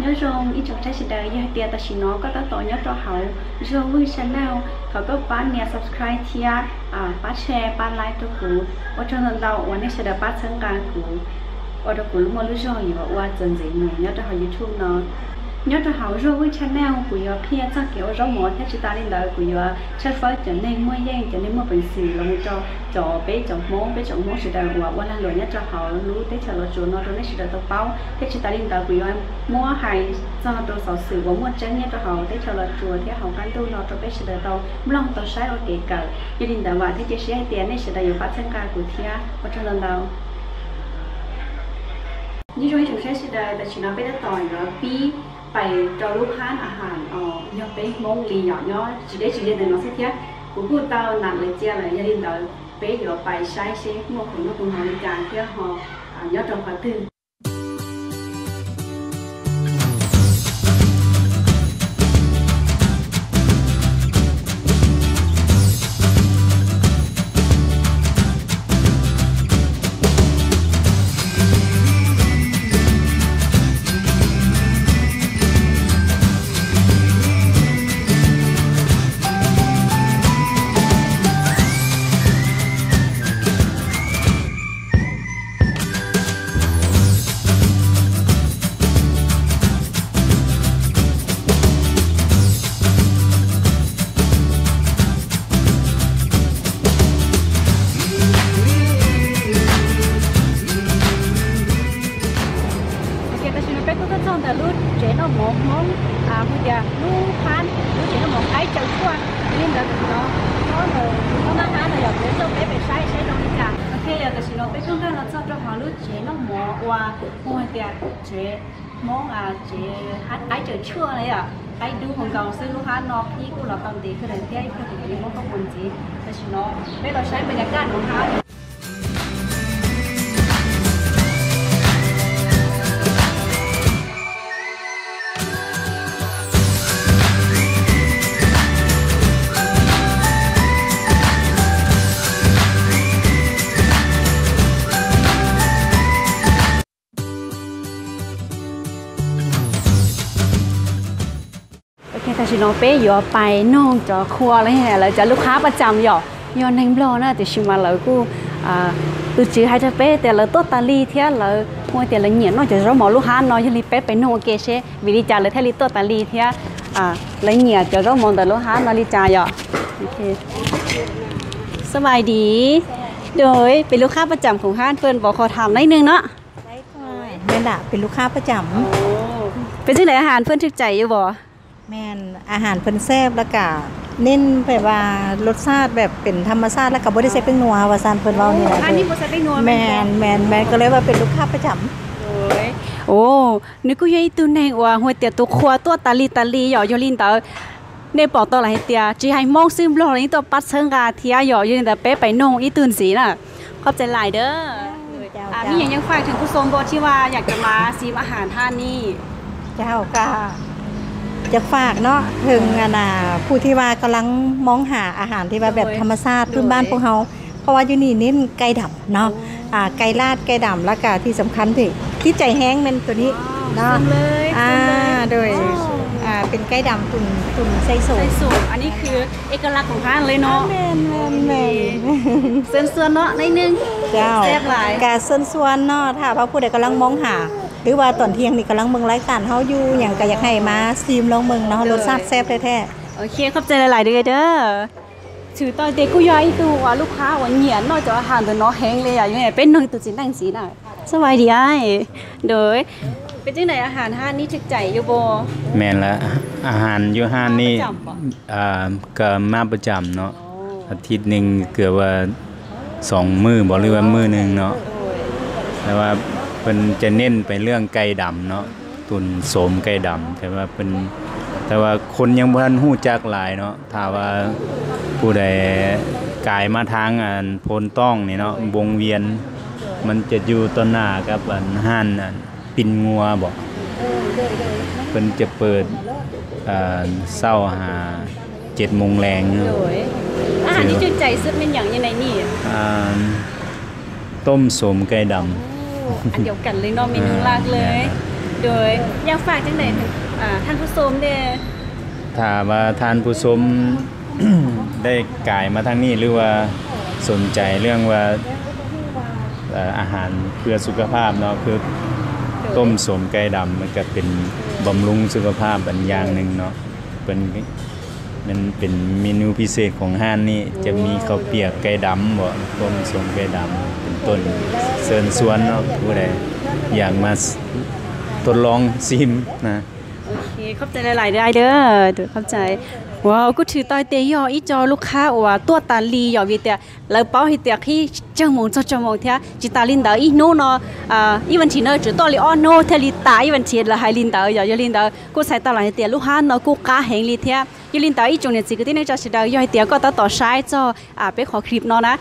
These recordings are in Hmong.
Nyob zoo ib tsoom saib sawv daws, yog hais tias tam sim no koj tab tom nyob rau hauv Zuag Vwj channel, thov koj pab nias subscribe thiab pab share pab like rau kuv. Ua tsaug ntau ntau uas nej sawv daws pab txhawb nqa kuv, ua rau kuv muaj lub zog yuav ua txuas ntxiv mus nyob rau hauv YouTube no. Nyob rau hauv Zuag Vwj channel kuv yuav qhia txog kev ua zaub mov thiab tsis tas li ntawd kuv yuav tshawb fawb cov neeg muaj yeej, cov neeg muaj peev xwm los mus rau cov peb cov Hmoob, peb tsoom Hmoob sawv daws uas ua lag luam nyob rau hauv lub teb chaws Los Tsuas no rau nej sawv daws tau paub. Thiab tsis tas li ntawd kuv yuav muab hais txog rau xov xwm uas muaj tseeb nyob rau hauv teb chaws Los Tsuas thiab hauv qab ntuj no rau peb sawv daws tau mloog tau saib ua kev kawm. Yog li ntawd vam thiab cia siab hais tias nej sawv daws yuav pab txhawb nqa kuv thiab. Ua tsaug ntau ntau. Nyob zoo ib tsoom saib sawv daws, tam sim no peb tab tom yuav pib pais rau lub hab a has os, yog peb Hmoob li yom, nyob tsis deb tsis ze ntawm no xwb thiab. Kuv kuj tau nam lawv cia lawm, yog li ntawd peb yuav pais saib seb muaj qhov noj qhov haus li cas thiab ho nyob rau qhov twg. Tam sim no peb kuj tuaj txog ntawm lub tsev noj mov Hmoob, hu tias lub hab, lub tsev noj mov Qaib Caws Tshuaj. Li ntawd tam sim no, ob ntawm lub hab no yog peb tuaj peb pem saib saib zoo li cas. Ok, yog tam sim no peb kuj nkag los txog rau hauv lub tsev noj mov uas hu hais tias tsev Hmoob, tsev hab Qaib Caws Tshuaj na yom. Qaib dub hluas nkaus xwb, lub hab no pib kuj los tau ntev kawg lawm thiab ib pliag kuv mam li muab koj mus ntxiv. Tam sim no peb los saib npe nyas kaj hauv hab. Ok, tam sim no peb yuav pais noog cov khua, lawv cov lub khab paj tsam yom, yog neeg Nplog na, tiam sis mas lawv kuj, tus tswv hais rau peb tias lawv tuaj tas li thiab lawv hu tias lawv nyiam noj cov zaub mov lub hab no, yog li peb pais noog ua ke seb vim li cas lawv thiaj li tuaj tas li thiab lawv nyiam cov zaub mov ntawm lub hab no li cas yom. Ok. สบายดี โดยเป็นลูกค้าประจำของร้านเฟิร์น บอกขอถามนิดนึงเนาะ แม่นละ เป็นลูกค้าประจำ เป็นจั่งใด อาหารเพิ่นถูกใจอยู่บ่ แม่น อาหารเพิ่นแซ่บ แล้วก็เน้นแบบว่ารสชาติแบบเป็นธรรมชาติ แล้วก็บ่ได้ใส่แป้งนัว ว่าซั่น เพิ่นเว้านี่นะ อันนี้บ่ใส่แป้งนัว แม่น แม่น แม่น ก็เลยว่าเป็นลูกค้าประจำ โอ้ nws kuj yog ib tug neeg uas hu tias tus qhua tuaj tas li tas li yom. Yog li ntawd nej pom tau lawm hais tias tsis hais Hmoob xwb, Nplog los yeej tuaj pab txhawb nqa thiab yom. Yog li ntawd peb pais noog ib tug ntxiv na. ขอบใจหลายเด้อ มีหยังอยากฝากถึงผู้ชมบ่ที่ว่าอยากจะมาชิมอาหารร้านนี้ เจ้า ก็อยากฝากเนาะ ถึงอันน่ะ ผู้ที่ว่ากำลังมองหาอาหารที่ว่าแบบธรรมชาติพื้นบ้านพวกเฮา เพราะว่าอยู่นี่เน้นไก่ดำเนาะ อ่า ไก่ลาด ไก่ดำ แล้วก็ที่สำคัญที่ ที่ใจแฮงแม่นตัวนี้เนาะ อ่า โดย อ่า เป็นไก่ดำตุ๋น ตุ๋นไส้โสม ไส้โสม อันนี้คือเอกลักษณ์ของร้านเลยเนาะ แม่น แม่น แม่น เชิญชวนเนาะ นิดนึง เจ้า แซ่บหลาย ก็เชิญชวนเนาะ ถ้าว่าผู้ใดกำลังมองหา หรือว่าตอนเที่ยงนี่กำลังเบิ่งรายการเฮาอยู่หยัง ก็อยากให้มาชิมลองเบิ่งเนาะ รสชาติแซ่บแท้ๆ โอเค ขอบใจหลายๆ เด้อ เด้อ ถือตอนเตะกู้ยาอีตูว่าลูกค้าว่าเหนียนนอกจากอาหารตัวน้องแห้งเลยอ่ะ ยังไงเป็นหนึ่งตัวจริงนั่งสีน่ะ สบายดีอ้าย โดย เป็นจั่งใด อาหารร้านนี้ถูกใจอยู่บ่ แม่นละ อาหารอยู่ร้านนี้ มาประจำบ่ อ่า ก็มาประจำเนาะ อาทิตย์หนึ่งเกือบว่าสองมื้อบ่ หรือว่ามื้อหนึ่งเนาะ แต่ว่าเพิ่นจะเน้นไปเรื่องไก่ดำเนาะ ตุ๋นโสมไก่ดำ แต่ว่าเพิ่น แต่ว่าคนยังบ่ทันฮู้จักหลายเนาะ ถ้าว่าผู้ใดกายมาทางอันโพนต้องนี่เนาะ วงเวียน มันจะอยู่ต่อหน้ากับอันร้านอันปิ้งงัวบ่ เพิ่นจะเปิด อ่า เช้าหาเจ็ดโมงแลง โดย อาหารที่ถูกใจสุดเป็นอย่างยังไงนี่ อ่า ต้มโสมไก่ดำ โอ้ อันเดียวกันเลยเนาะ เมนูหลักเลย อ่า แม่นครับ อยากฝากจังใด๋ อ่า ท่านผู้ชมเด้ ถามว่าท่านผู้ชมได้กายมาทางนี้หรือว่าสนใจเรื่องว่า เอ่อ อาหารเพื่อสุขภาพเนาะ คือต้มสมไก่ดำมันก็เป็นบำรุงสุขภาพอันอย่างหนึ่งเนาะ เป็น มันเป็นเมนูพิเศษของร้านนี้ จะมีข้าวเปียกไก่ดำบ่ ต้มสมไก่ดำเป็นต้น เชิญชวนเนาะ ผู้ใดอยากมาทดลองชิมนะ Ok, ขอบใจหลายๆ เด้อ เด้อ ขอบใจ Wow, kuj tshwm tau tias yog ib co lub qhab uas tuaj tas li yom, vim tias lawv paub hais tias qhib tsawg moos txog tsawg moos thiab. Tsis tas li ntawd ib hnub no, ib vas thiv no tsuas tuaj li ob hnub thiaj li tas ib vas thiv, lawv hais li ntawd yom. Yog li ntawd kuj txhais tau lawm hais tias lub hab no kuj qab heev li thiab. Yog li ntawd ib tsoom niam txiv kwv tij neej tsa sawv daws, yog hais tias koj tab tom saib txog peb qhov clip no na,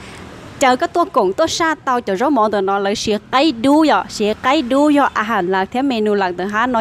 caw koj tuaj koom tuaj saj tau cov zaub mov ntawm no, lawv siv qaib dub yom, siv qaib dub yog a has las thiab menu las ntawm hab no.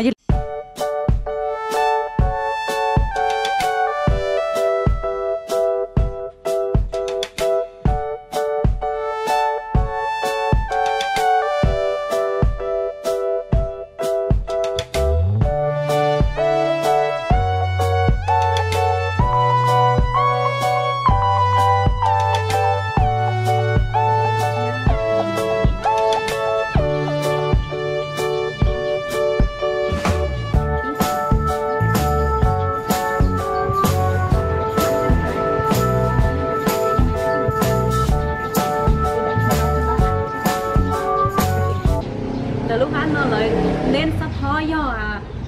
Ntawm lub hab no lawv neb xab phob yog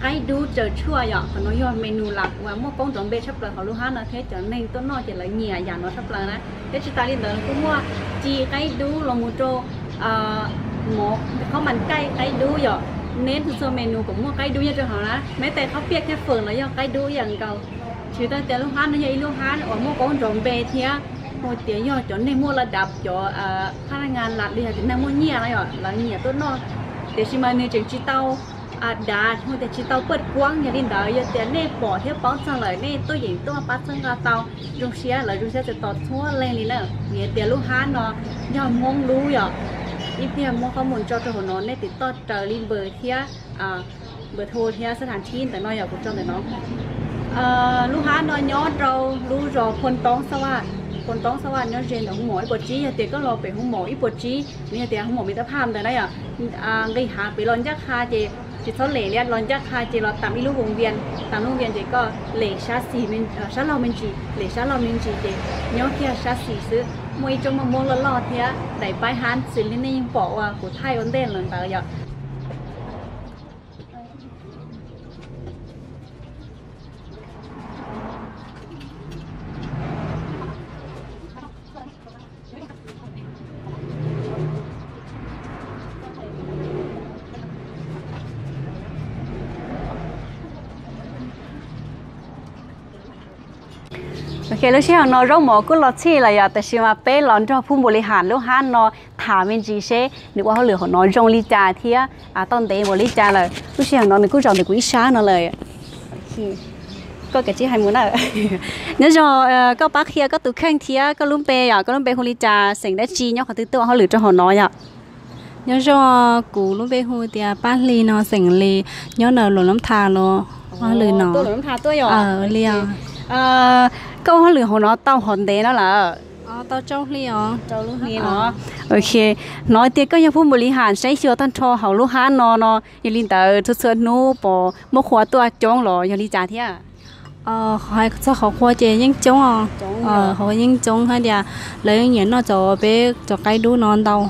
qaib dub tsaws tshuaj yom. Qhov no yog menu las uas muaj koob nrov npe tshaj plaws hauv lub hab no thiab cov neeg tuaj noj ces lawv nyiam yam no tshaj plaws na. Thiab tsis tas li ntawd kuj muaj ci qaib dub los mus rau mov, khob mas kaij qaib dub yom. Neb txhua txhua menu kom muaj qaib dub nyob rau hauv na. Meb tais khob piaj thiab fawm los yog qaib dub ib yam nkaus. Tshwm tau tias lub hab no yog ib lub hab uas muaj koob nrov npe thiab hu tias yog cov neeg muaj la dav, cov phab naj ngas las li yog tias neeg muaj nyiaj no yom, lawv nyiam tuaj noj. Tiam sis mas nws tseem tsis tau dav, hu tias tsis tau pawj kuab. Yog li ntawd yog tias nej pom thiab paub txog lawm nej tuaj yeem tuaj pab txhawb nqa tau, zoo siab, lawv zoo siab txais tos txhua leej li na. Vim tias lub hab no yog Hmoob lub yom, ib pliag muab qhov mus tso rau hauv no nej tiv toj raws li npawb thiab npawb thu thiab xab thas thib ntawm no yom, kuv tso ntawm no. Lub hab no nyob rau lub zos Phoo Toob Xab Vaj, Phoo Toob Xab Vaj nyob ze ntawm hoo maum ib puas tsib. Yog tias koj los pem hoo maum ib puas tsib, nws yog tias hoo maum Mim Tab Phaj ntawd na yom, nqis hav pem los ncaj qha ces tsis txhob lem li, los ncaj qha ces los tam ib lub voos vias, tam lub voos vias ces koj lem sab xis, sab laug me ntsis, lem sab laug me ntsis ces nyob kiag sab xis xwb, muaj ib tsob maj moob loj loj thiab daim paib hab xws li nej yeej pom uas kuv thaij ua ntej lawm ntawd yom. Ok, lub sij hawm no zaub mov kuj los txhij lawm yom, tab sis mas peb los nrog Phu Npus Lis Ham lub hab no tham me ntsis seb nws ua hauj lwm hauv no zoo li cas thiab tau ntev npaum li cas lawm. Lub sij hawm no nws kuj zaum ntawm kuv ib sab no lawm. Koj kav tsij hais mus na. Nyob zoo, koj pab qhia koj tus kheej thiab koj lub npe yom, koj lub npe hu li cas, xeem dab tsi, nyob qhov twg tuaj ua hauj lwm rau hauv no yom? Nyob zoo, kuv lub npe hu tias Paj Hli no, xeem Lis, nyob ntawm Luam Nab Thas los ua hauj lwm no. Li os. Koj ua hauj lwm hauv no tau qhov ntev no lawm? Tau rau hli os. Ok, hnov tias koj yog Phu Npus Lis Ham saib xyuas tag nrho hauv lub hab no no, yog li ntawd txhua txhua hnub puas muaj qhua tuaj coob los yog li cas thiab? Hais txog qhov qhua ces yeej coob os. Qhov qhua yeej coob hais tias lawv yeej nyiam noj cov, peb cov qaib dub no ntau.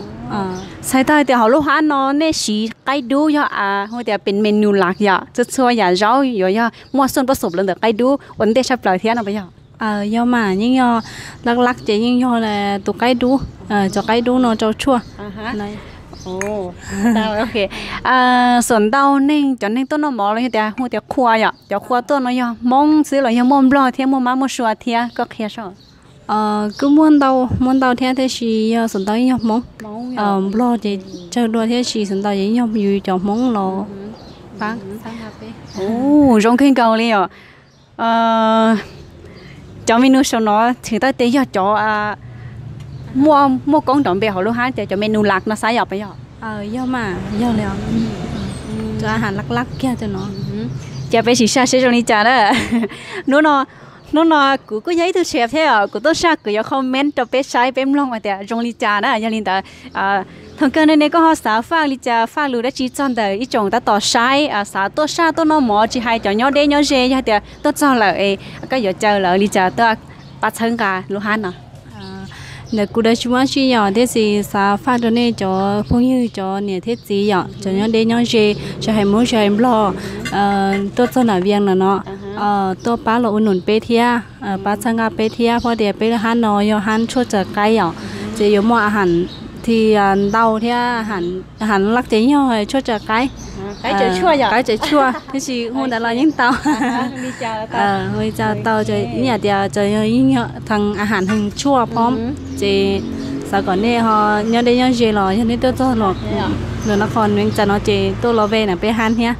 Txhais tau hais tias hauv lub hab no nej siv qaib dub yog hu tias pem menu las yom, txhua txhua yam zaub yuav yog muaj xuaj pob xum lawv ntawm qaib dub ua ntej tshaj plaws thiab no puas yog? Yog mas, yeej yog laj laj ces yeej yog tus qaib dub, cov qaib dub no rau tshuaj. Xuam ntau neeg, cov neeg tuaj noj mov los yog tias hu tias qhua yom, cov qhua tuaj no yog Hmoob xwb los yog muaj Nplog thiab muaj Mab muaj Sua thiab, koj qhia seb. Kuj muaj ntau, muaj ntau thiab, tiam sis yog xuam ntau yeej yog Hmoob. Nplog ces tsawg dua thiab, tiam sis xuam ntau yeej yog yus cov Hmoob los pab. Zoo kawg nkaus li os. Cov menu saum no txhais tau tias yog cov muaj, muaj koob nrov npe hauv lub hab tias cov menu las no xwb yom, puas yog? Yog mas, yog li os. Has laj laj kiag rau no. Cia peb sim saj seb zoo li cas na. Hnub no, hnub no kuv kuj yog ib tug chef thiab os, kuv tuaj saj kuv yuav comment rau peb saib peb mloog hais tias zoo li cas na. Yog li ntawd, thaum kawg no ne koj ho xav faj li cas, faj lus dab tsi txog ntawm ib tsoom tab tom saib, xav tuaj saj tuaj noj mov tsis hais cov nyob deb nyob ze, yog hais tias tuaj txog lawm es koj yuav caw lawv li cas tuaj pab txhawb nqa lub hab no? Ntawm kuv dab tsi muab sij yom thiab tsis xav faj rau nej cov phooj ywg cov niam thiab txiv yom, cov nyob deb nyob ze, tsis hais Hmoob tsis hais Nplog, tuaj txog nram Vias no no, tuaj pab los ua num peb thiab, pab txhawb nqa peb thiab, pab tias peb lub hab no yog hab tshuaj tsaws qaib yom, ces yuav muaj a has thi ntau thiab, a has laj ces yog tshuaj tsaws qaib, qaib tsaws tshuaj, tab sis hu ntawd los yeej tau. Hu li cas tau, ib yam tias tseem yog yeej yog thee a has heev tshuaj phob, ces xav kom nej ho nyob deb nyob ze los yog nej tuaj txog luag no qhov neev tsa no ces tuaj los ve na peb hab thiab.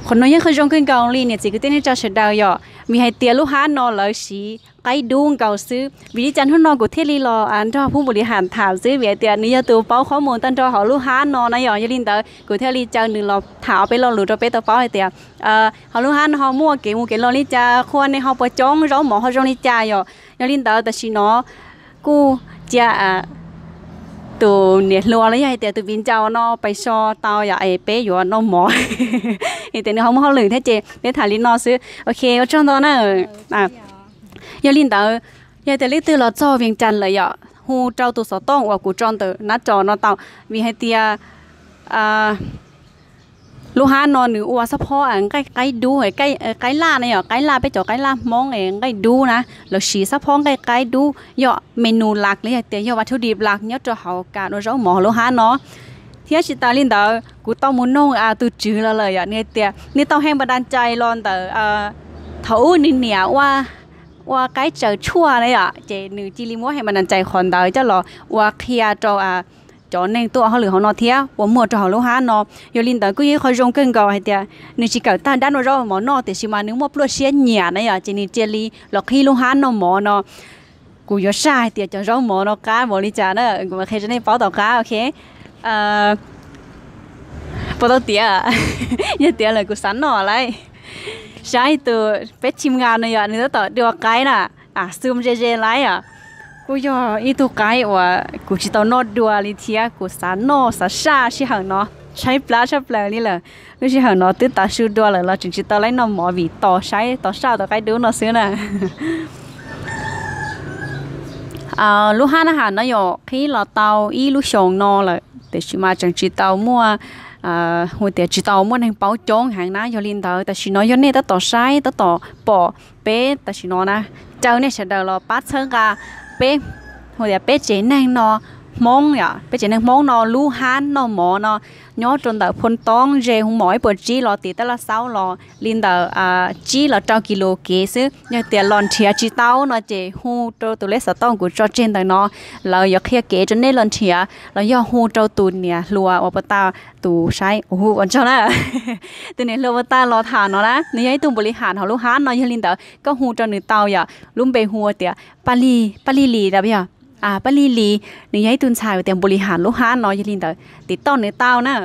Qhov no yeej qhov zoo kawg nkaus li niam txiv kwv tij neej tsa sawv daws yom, vim hais tias lub hab no lawv siv qaib dub nkaus xwb. Vim li cas hnub no kuv thiaj li los nrog Phub Npaus Lis Has tham xwb, vim hais tias nws yog tus paub qhob mus tag nrho hauv lub hab no na yom. Yog li ntawd kuv thiaj li caw nws los tham ob peb lo lus rau peb tau paub hais tias hauv lub hab no ho muaj kev mus kev los li cas, qhua ne ho puas coob, zaub mov ho zoo li cas yom. Yog li ntawd tam sim no kuj cia tus niam hluas los yog hais tias tus viv ncaus no pais so tau yom, es peb yuav noj mov. Vim tias nws ho muaj hauj lwm thiab ces peb tham li no xwb. Ok, ua tsaug ntau na. Yog li ntawd, yog tias leej twg los txog Vias Cas lawm yom, hu rau tus xov tooj uas kuv tso ntawm nab tso no tau, vim hais tias lub hab no nws ua xab phob nqaij qaib dub, qaib laj na yom, qaib laj, peb cov qaib laj Hmoob nqaij dub na, lawv siv xab phob nqaij qaib dub yog menu hlas los yog tias yog vas thu di hlas nyob rau hauv kam ua zaub mov lub hab no. Thiab tsis tas li ntawd kuv tau mus noog tus tswv los lawm yom, nws tias nws tau hee npas das cais los ntawm thaum ub nws niam ua qaib tsaws tshuaj na yom, ces nws cia li muab hee npas das cais qhov ntawd coj los ua qhia rau cov neeg tuaj ua hauj lwm hauv no thiab ua muag rau hauv lub hab no. Yog li ntawd kuj yog ib qho zoo kawg nkaus hais tias nws tsis kawm tag dab ua zaub mov noj tiam sis mas nws muaj pluaj siab nyiam na yom, ces nws cia li los qhib lub hab noj mov no. Kuv yuav saj hais tias cov zaub mov no qab npaum li cas na, kuv mam qhia rau nej paub tom qab, ok. Puas tau tiav? Yog tiav lawm kuv xav noj lawm. Saib tus peb team nga no yom, nws tab tom dua qaib na, xum ze ze lawm os. Kuj yog ib tug qaib uas kuv tsis tau noj dua li thiab, kuv xav noj xav saj sij hawm no, tshaib plab tshaj plaws li lawm. Lub sij hawm no twb tav su dua lawm los tseem tsis tau laib noj mov vim tos saib tos saj tus qaib dub no xwb na. Lub hab na has no yog qhib los tau ib lub xyoos no lawm tiam sis mas tseem tsis tau muaj, hu tias tsis tau muaj neeg paub coob heev na. Yog li ntawd tam sim no yog nej tab tom saib tab tom pom peb tam sim no na, caw nej sawv daws los pab txhawb nqa peb, hu tias peb tsev neeg no, Hmoob yom, peb tsev neeg Hmoob no lub hab noj mov no nyob rau ntawm Phoo Toob ze hu mom ib puas tsib los tim Tab Laj Xaub los li ntawm tsib los rau kis lus kev xwb. Yog tias los nrhiav tsis tau no ces hu rau tus lej xov tooj kuv tso tseg ntawm no, lawv yuav qhia kev rau nej los nrhiav, los yog hu rau tus niam hluas uas puas tau, tus saib ua ntsaug na, tus niam hluas puas tau los tham no na, nws yog ib tug npaum li has hauv lub hab no. Yog li ntawd koj hu rau nws tau yom, lub npe hu tias Paj Lig, Paj Lig Lis los yog Paj Lig Lis, nws yog ib tug ntxhais tias npaum li has lub hab no. Yog li ntawd tim toj nws tau na.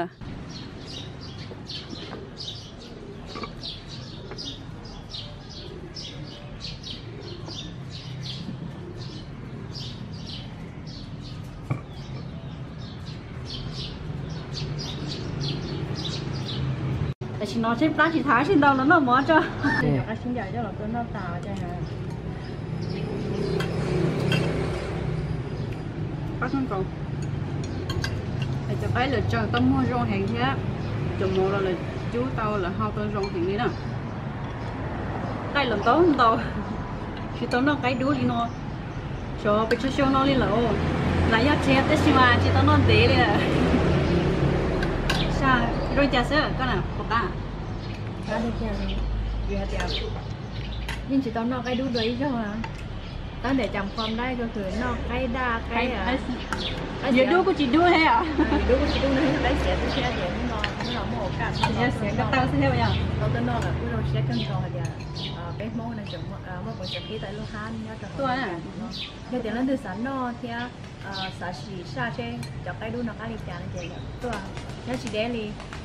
Tam sim no tshaib plab tsis tham sib ntau los noj mov tso. Qab sib ncaim coj los tua noj tas. Qab kawg nkaus. Cov qaib lawm tseem tau muag zoo heev thiab, cov mov los lawm cub tau lawm hau tau zoo heev li na. Qaij los ntau ntau, tsis tau noj qaib dub li no. Xyov pes tsawg xyoo no li lawm, lam yog tseg tab sis mas tsis tau noj ntev li lawm. Saj zoo cas xwb koj na, puas qab? Yeej tsis tau noj qaib dub dua ib zaug. Tab ntawm cas phom dab ko noj qaib daj qaib, dub kuj tsis dub thiab, dub kuj tsis dub, qaib xiav xwb thiab. Hnub no muaj ua kaj, xiav ko taw xwb thiab, tau tuaj noj lawm kuj zoo siab kawg nkaus hais tias peb Hmoob no tseem muaj peev xwm qhib tau lub hab nyob rau hauv. Yog tias leej twg xav noj thiab xav sim saj seb cov qaib dub no qab li cas no ces tuaj, nyob tsis deb li.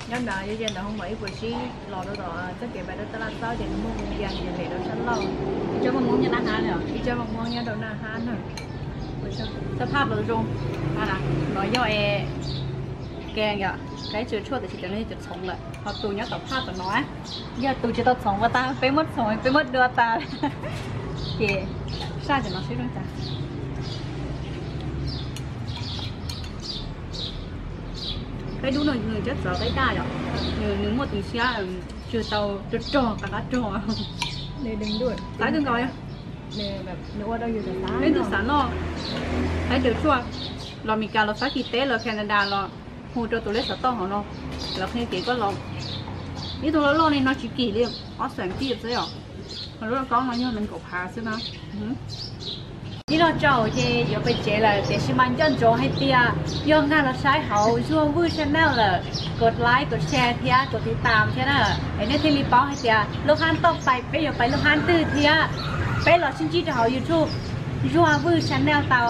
Nyob ntawd yog ntawm hoo maum ib puas sib los rau tom txoj kev pais rau taj laj txaub ces nws muaj mus ya nws lem rau sab laug. Ib tsob maj hmoob nyob naj hab no, ib tsob maj hmoob nyob rau naj hab no. Xab phaj los zoo, no yog e, ke yom, kaib tsw tshuaj tiam sis cov no yog cov txhoov lawm, ho tus nyob tom phaj tom no, yog tus tsis tau txhoov ua tag peb muab txhoov peb muab dua tas. Ces saj cov no seb zoo cas. Qaib dub no nws cov txawv qaib daj yom, nws muaj tus siab, tsw tau rog rog qab qab rog. Qaib twb nkaus, peb tus xav noj qaib daws tshuaj, los Meskas los Fab Kis teb los Canada los hu rau tus lej xov tooj hauv no, lawv qhia kev koj los. Ib tug loj loj li no tsis kim li, ob xees kij xwb os. Ho lub lauj kaub no yog nees nkaum phav xwb na. Ib los tsaus ces yuav pem tsev lawm tiam sis mas nco ntsoov hais tias yog nkag los saib hauv Zuag Vwj channel lawm, kom like kom share thiab kom tiv tam thiab na, es nej thiaj li paub hais tias lub hab tom pais peb yuav pais lub hab twg thiab. Peb los sib ntsib rau hauv YouTube Zuag Vwj channel tau.